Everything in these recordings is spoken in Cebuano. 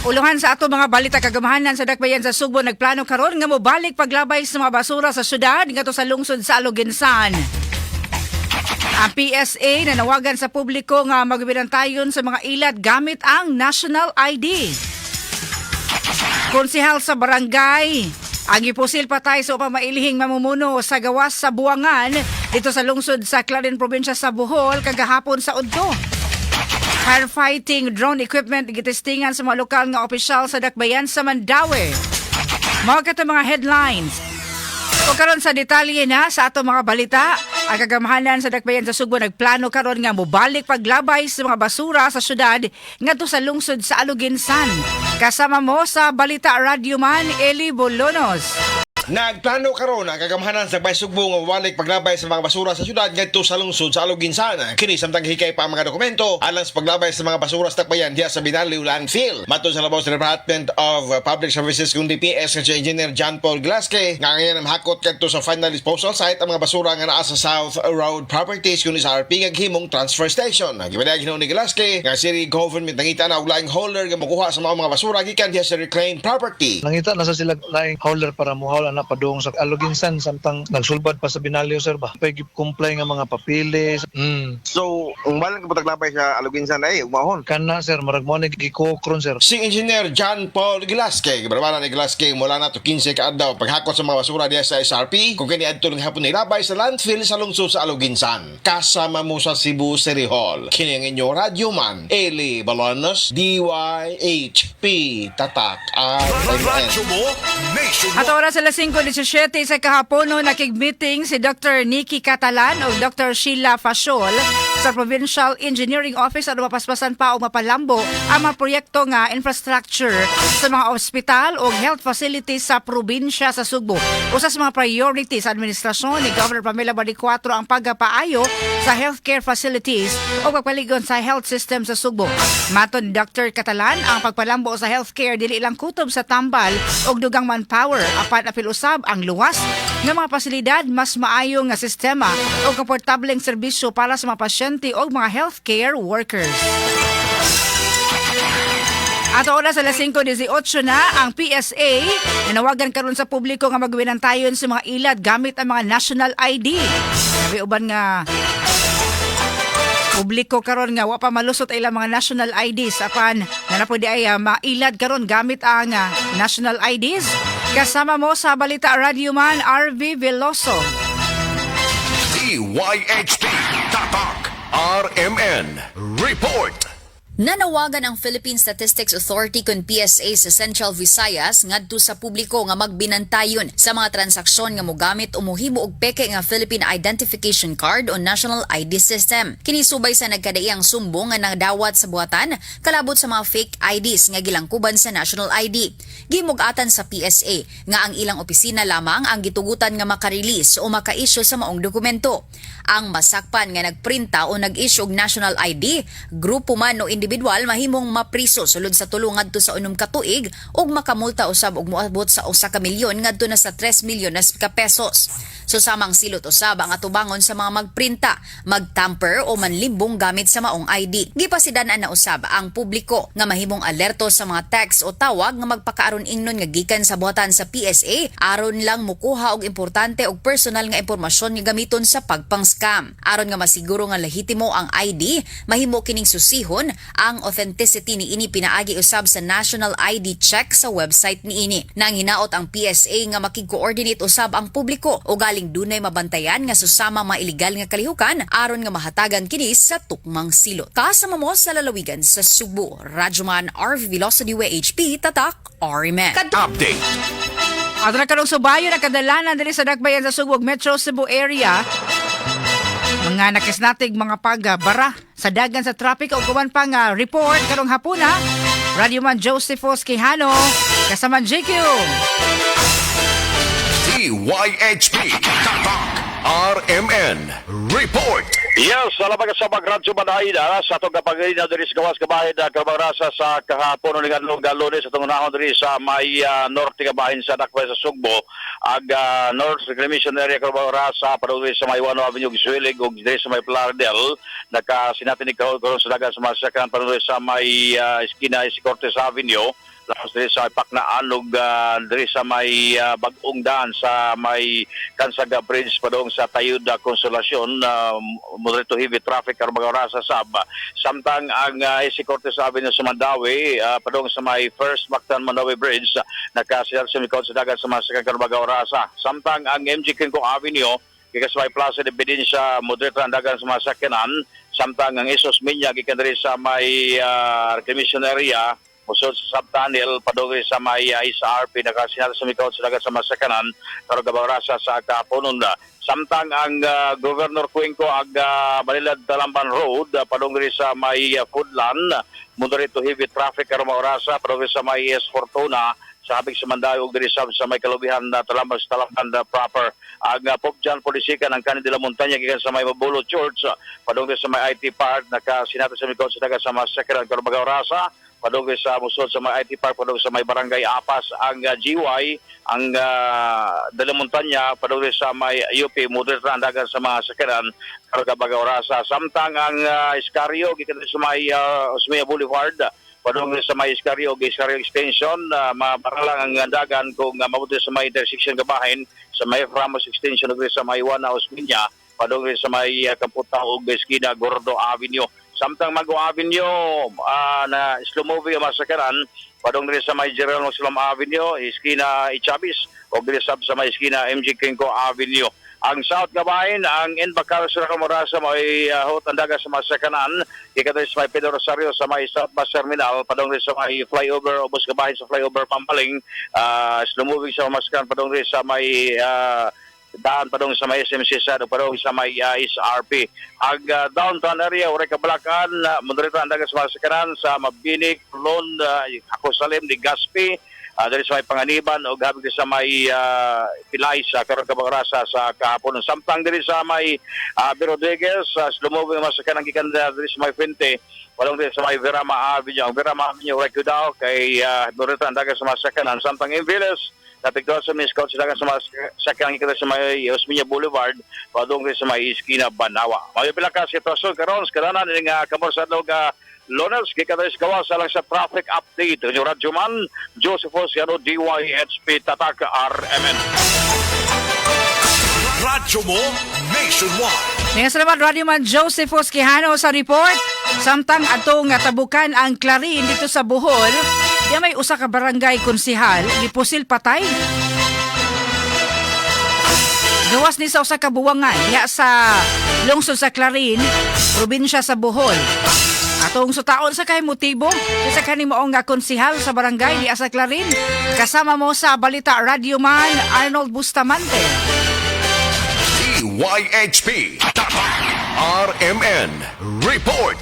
Uluhan sa ato mga balita, kagamhanan sa Dakbayan sa Sugbo nagplano karon nga mobalik paglabay sa mga basura sa syudad ngadto sa lungsod sa Aloguinsan. Ang PSA nanawagan sa publiko nga magbinantayon sa mga ilad gamit ang national ID. Konsehal sa barangay ang gipusil patay sa upang mailihing mamumuno sa gawas sa Buangan dito sa lungsod sa Clarin, probinsya sa Bohol, kagahapon sa udto. Firefighting drone equipment gitestingan sa mga lokal nga opisyal sa Dakbayan sa Mandaue. Mga kato mga headlines. O karon sa detalye na sa ato mga balita, ang kagamhanan sa Dakbayan sa Sugbo nagplano karon nga mobalik paglabay sa mga basura sa syudad ngadto sa lungsod sa Aloguinsan. Kasama mo sa balita, Radyoman Eli Bolonos. Nagplano karon ang kagamhanan sa Dakbayan Sugbo nga mobalik paglabay sa mga basura sa syudad ngadto sa lungsod sa Aloguinsan. Kini samtang hikay pa ang mga dokumento alang sa paglabay sa mga basura sa Dakbayan diha sa Binaliw Landfill. Matod sa labaw sa Department of Public Services kung DPS nga si Engineer John Paul Glasque nga ngayon ang hakot kadto sa final disposal site ang mga basura nga naa sa South Road Properties kun SRP nga gihimong transfer station. Gipadayag hinuon ni Glasque nga city government nangita na og laing hauler nga mokuha sa mga basura gikan diha sa reclaimed property. Nangita na sa sila laing hauler para muhaul ana padung sa Aloguinsan samtang nagsulbad pa sa Binaliw, sir, ba. Pay comply nga mga papeles. So, kung balang ka pataglabay sa Aloguinsan ay ugmahon. Kana, sir, murag mo ni gikokron, sir. Si Engineer John Paul Gilasque, gibarbaran ni Gilasque mula na to 15 ka adlaw paghakot sa mga basura diha sa SRP kung kini adto ng hapon nilabay sa landfill sa lungsod sa Aloguinsan. Kasama mo sa Cebu City Hall. Kini ang inyong radyo man, Eli Balonos, DYHP Tatak RMN. Radyo mo, nationwide. At oras alas 5:17 sa kahapono, nakig-meeting si Dr. Nikki Catalan o Dr. Sheila Fasol sa Provincial Engineering Office aron mapaspasan pa o mapalambo ang mga proyekto nga infrastructure sa mga ospital o health facilities sa probinsya sa Sugbo. Usa sa mga priority sa administrasyon ni Governor Pamela Baricuatro ang pagpaayo sa healthcare facilities o pagpaligon sa health system sa Sugbo. Matod ni Dr. Catalan, ang pagpalambo sa healthcare dili lang kutob sa tambal og dugang manpower apan apil usab ang luwas nga mga pasilidad, mas maayo nga sistema o komportableng serbisyo para sa mga pasyente o mga healthcare workers. At oras alas 5:18 na, ang PSA nanawagan karon sa publiko nga magwinantayon sa mga ilad gamit ang mga national ID. Sabi uban nga publiko karon nga wa pa malusot ilang mga national IDs, apan na na pwede ay mailad karon gamit ang national IDs. Kasama mo sa balita, Radyoman RV Veloso. DYHP Tatak RMN Report. Nanawagan ang Philippine Statistics Authority kun PSA sa Central Visayas ngadto sa publiko nga magbinantayon sa mga transaksyon nga mogamit o mohimo og peke nga Philippine Identification Card o National ID System. Kini subay sa nagkadaiyang sumbong nga nadawat sa buhatan kalabot sa mga fake IDs nga gilangkuban sa National ID. Gimug-atan sa PSA nga ang ilang opisina lamang ang gitugutan nga maka-release o maka-issue sa maong dokumento. Ang masakpan nga nagprinta o nag-issue og national ID, grupo man o individual, mahimong mapriso sulod sa 3 ngadto sa 6 ka tuig ug makamulta usab og moabot sa 1 ka milyon ngadto na sa 3 milyones ka pesos. So samang silot usab ang atubangon sa mga magprinta, magtamper o manlimbong gamit sa maong ID. Gipasidan-an na usab ang publiko nga mahimong alerto sa mga text o tawag nga magpakaaron ingnon nga gikan sa buhatan sa PSA aron lang mukuha og importante og personal nga impormasyon nga gamiton sa pagpang-scam. Aron nga masiguro nga lehitimo ang ID, mahimo kining susihon ang authenticity niini pinaagi usab sa National ID check sa website niini. Nang hinaot ang PSA nga makig-coordinate usab ang publiko o galing dunay mabantayan nga susama mga illegal nga kalihukan aron nga mahatagan kini sa tukmang silot. Kasama mo sa lalawigan sa Sugbo, Radyoman RV Veloso, DYHP Tatak RMN. Update. At na karong subayo na kadalanan diri sa Dakbayan sa Sugbo, Metro Cebu area. Mga nakisnatig mga pagbara sa dagan sa traffic o kuwan pa nga report karong hapuna. Radyoman Josephus Quijano kasama JQ. DYHP Tatak RMN Report. Yes, salamat sa Radyo Manayda sa atong kapagina diri sa gawas kabahin na kabarasa sa kahapon ng adlaw Lunes, atong unahon diri sa may norte kabahin sa Dakbay sa Sugbo ag North Reclamation Area kabarasa padung sa may Wano Avenue Gisuilig ug diri sa may Plaridel nakasinati ni karon sa dagan sa mga sakyan padung sa may eskina si Cortez Avenue. Laos diri sa Paknaan ug diri sa may bag-ong daan sa may Kansaga Bridge padung sa Tayuda Consolacion, moderate to heavy traffic karon mga orasa sab. Samtang ang AC Cortez Avenue sa Mandaue, padung sa may First Mactan Mandaue Bridge, nakasidal sa mikaw sa dagat sa mga sakyan karon mga orasa. Samtang ang MG Quinco Avenue gikan sa may Plaza de Bedincia, moderate ang dagan sa mga sakyanan. Samtang ang Isos Minya gikan diri sa may reclamation area, musod sa subtunnel padung sa may SRP, nakasinal sa mikaw sa dagan sa mga sakyanan karon gabarasa sa kahaponon. Samtang ang Governor Cuenco ag Manila Talamban Road, padung diri sa may Foodland, moderate to heavy traffic karon mga orasa padung sa may S Fortuna sa habig sa Mandaue ug diri sa may Kalubihan na Talamban sa Talamban proper. Ang Pope John Paul II ang kanin de la Montaña gikan sa may Mabulo Church padung sa may IT Park, nakasinata sa mikaw sa dagan sa mga sakyanan karon mga orasa padung sa musod sa may IT Park padung sa may Barangay Apas. Ang GY ang de la Montaña padung sa may UP, moderate ang dagan sa mga sakyanan karon mga orasa. Samtang ang Escario gikan sa may Osmeña Boulevard padung sa may Escario ug Escario Extension, mabara lang ang dagan kung mabuti sa may intersection gabahin sa may Ramos Extension ug sa may Juana Osmeña padung sa may Kamputhaw ug Eskina Gordo Avenue. Samtang Mago Avenue, na slow moving ang mga sakyanan padung diri sa may General Maximum Avenue, Eskina Echavez o diri sab sa may Eskina MG Quinco Avenue. Ang South Gabahin, ang Inbacal sa Camorasa may hot ang daga sa mga sakyanan gikan diri sa may Pedro Rosario sa may South Bus Terminal padung diri sa may flyover ubos gabahin sa flyover Pampaling, slow moving sa mga sakyanan padung diri sa may daan padung sa may SMC sa padung sa may SRP. Ang downtown area uri kabalakan, moderate ang daga sa mga sakyanan sa Mabini, Colon, Ako Salim, Legazpi, diri sa may Panganiban o habig sa may Pilay sa karon kabagrasa sa kahapon. Samtang diri sa may B. Rodriguez, slow moving ang mga sakyanan gikan diri sa may Fuente padung diri sa may Verama Avenue. Ang Verama Avenue uri daw kay moderate ang daga sa mga sakyanan. Samtang Inviles, napigto sa may scout sila sa mga sakyanan gikan sa may Osmeña Boulevard padung diri sa may Iskina Banawa. Mayo pila ka sitwasyon karon sa kadanan nga kamor sa adlaw nga Lunes gikan diri sa gawas lang sa traffic update. Inyo radyoman Joseph Osiano, DYHP Tatak RMN. Radyo mo nationwide. Nga salamat, Radio Man Joseph Quijano sa report. Samtang atong nga tabukan ang Clarin dito sa Bohol, di may usa ka barangay konsihal gipusil patay. Gawas ni sa usa ka buwangan diha sa lungsod sa Clarin, probinsya sa Bohol. Atong sutaon sa kay motibo sa kani mao nga konsihal sa barangay diha sa Clarin. Kasama mo sa balita, Radio Man Arnold Bustamante. DYHP Tatak RMN Report.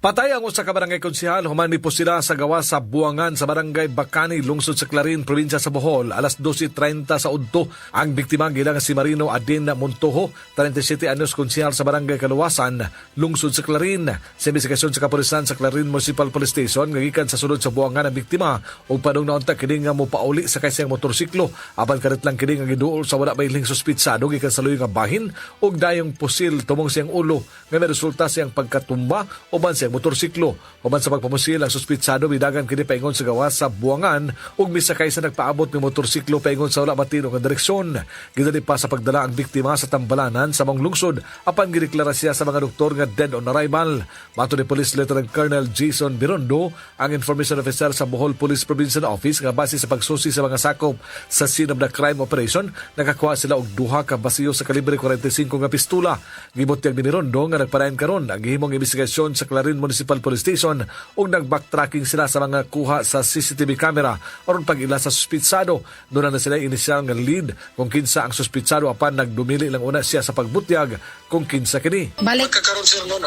Patay ang usa ka barangay konsehal human sila sa gawas sa buwangan sa Barangay Bacani, lungsod sa Clarin, probinsya sa Bohol, alas 12:30 sa udto. Ang biktima gilang si Marino Adin Montojo, 37 anyos, konsehal sa Barangay Kaluwasan, lungsod sa Clarin. Sa investigasyon sa kapulisan sa Clarin Municipal Police Station, nga gikan sa sulod sa buwangan ang biktima ug padung naunta kini nga mopauli sa siyang motorsiklo, apan karit lang kini nga giduol sa wala may suspitsado gikan sa luyo nga bahin ug dayong pusil tumong siyang ulo nga may resulta siyang pagkatumba uban siyang motorsiklo. Human sa pagpamusil, ang suspitsado midagan kini paingon sa gawas sa buwangan ug misakay sa nagpaabot ng motorsiklo paingon sa wala matino nga direksyon. Gidali pa sa pagdala ang biktima sa tambalanan sa maong lungsod apan gideklara siya sa mga doktor nga dead on arrival. Matod ni Police Lieutenant Colonel Jason Birondo, ang information officer sa Bohol Police Provincial Office, nga base sa pagsusi sa mga sakop sa scene of the crime operation, nakakuha sila og duha ka basiyo sa kalibre 45 nga pistola. Gibutyag ni Birondo nga nagpadayon karon ang gihimong investigasyon sa Clarin Municipal Police Station ug nag-backtracking sila sa mga kuha sa CCTV camera aron pag-ila sa suspitsado. Duna na sila inisyal nga lead kung kinsa ang suspitsado apan nagdumili lang una siya sa pagbutyag kung kinsa kini. Balik. Pagkakaroon, sir, no,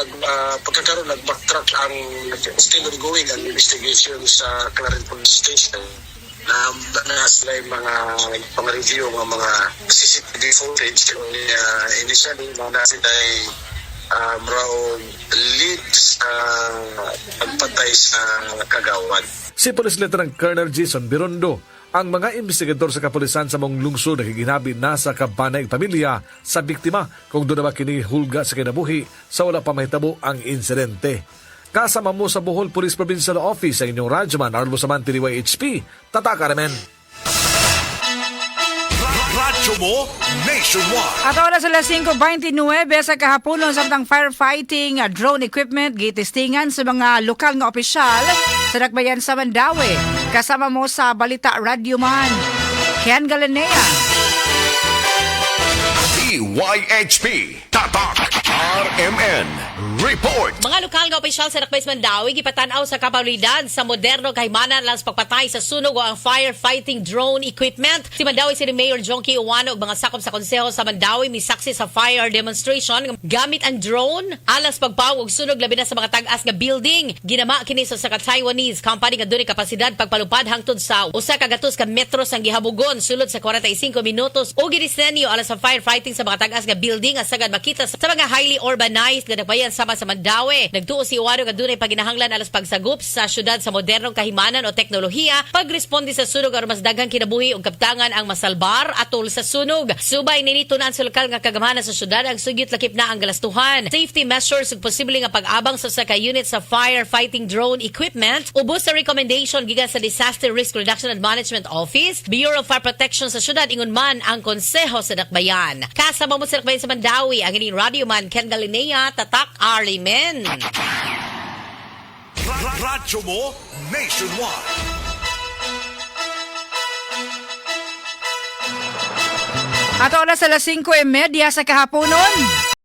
pagkakaroon nag-backtrack ang still ongoing ang investigation sa Clarin Police Station na sila yung mga pang-review ng mga CCTV footage. Initially na sila ay raw lead sa pagpatay sa kagawad. Si Police Lieutenant Colonel Jason Birondo, ang mga investigador sa kapulisan sa maong lungsod nakiginabi na sa kabanay pamilya sa biktima kung duna ba kini hulga sa kinabuhi sa wala pa mahitabo ang insidente. Kasama mo sa Bohol Police Provincial Office ang inyong radyoman Arlo Samante, DYHP. Tatak RMN. Radyo mo nationwide. At oras alas 5:29 sa kahaponon, samtang firefighting drone equipment gitestingan sa mga lokal nga opisyal sa dakbayan sa Mandaue. Kasama mo sa Balita Radyoman, Ken Galanea. DYHP. Tatak RMN. Report. Mga lokal nga opisyal sa Dakbays Mandaue gipatan-aw sa kaparidad sa moderno kahimanan lang sa pagpatay sa sunog o ang firefighting drone equipment. Si Mandaue City Mayor Jonkie Ouano ug mga sakop sa konseho sa Mandaue misaksi sa fire demonstration gamit ang drone alang pagpawag og sunog, labi na sa mga tag-as nga building. Ginama kini sa usa ka Taiwanese company nga dunay kapasidad pagpalupad hangtod sa 100 ka metros ang gihabugon sulod sa 45 minutos ug gidisenyo alang sa firefighting sa mga tag-as nga building nga sagad makita sa mga highly urbanized nga dakbayan sama sa Mandaue. Nagtuo si Ouano nga dunay paginahanglan alang pagsagup sa syudad sa modernong kahimanan o teknolohiya pagresponde sa sunog aron mas daghang kinabuhi ug kaptangan ang masalbar atol sa sunog. Subay nini, tun-an sa lokal nga kagamhanan sa syudad ang sugyot, lakip na ang galastuhan, safety measures ug posible nga pag-abang sa usa ka unit sa firefighting drone equipment ubos sa recommendation gikan sa Disaster Risk Reduction and Management Office, Bureau of Fire Protection sa syudad, ingon man ang konseho sa dakbayan. Kasama mo sa dakbayan sa Mandaue ang inyong radyo man Ken Galinea, Tatak RMN. Radyo mo nationwide. At oras alas 5:30 sa kahaponon.